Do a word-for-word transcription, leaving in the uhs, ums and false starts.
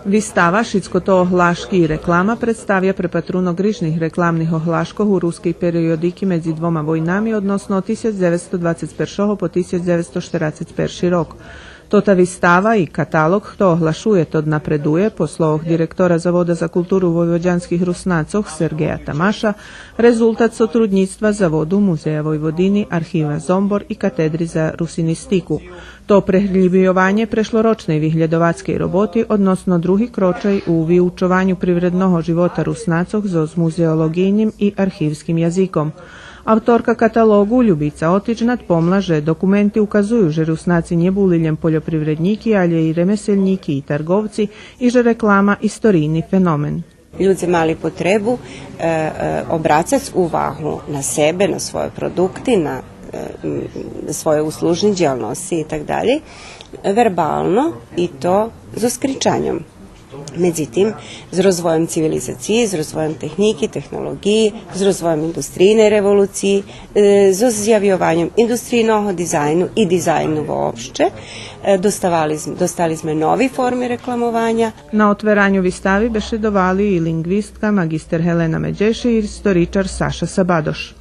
Вистава „Шицко то оглашки и реклама” представя препатрунок рижних рекламних оглашкох у рускей периодики медзи двома войнами, односно од тисяч дзевецсто двацец першого по тисяч дзевецсто штерацец перши рок. Тота вистава и каталог, хто оглашує, тот напредує, по словох директора Завода за културу войводянских Руснацох Сергея Тамаша, резултат сотруднїцтва Заводу, Музея Войводини, Архива Зомбор и Катедри за русинистику. То прегрїбйованє прешлорочней виглєдовацкей роботи, односно други крочей у виучованю привредного живота Руснацох зоз музеолоґийним и архивским язиком. Авторка каталоґу Любица Отич надпомла же документи указую же Руснаци нє були лєм польопривреднїки, алє и ремеселнїки и тарґовци, и же реклама историйни феномен. Людзе мали потребу, е, е, обрацац увагу на себе, на свойо продукти, на, е, м, свойо услужни дїялносци и так далєй, вербално и то зоз кричаньом. Медзитим, з розвойом цивилизациї, з розвойом технїки, технолоґиї, з розвойом индустрийней револуциї, е, зоз зявйованьом индустрийного дизайну и дизайну вообще, е, доставали зм-, достали зме нови форми рекламованя. На отвераню вистави бешедовали и линґвистка маґистер Гелена Медєши и историчар Саша Сабадош.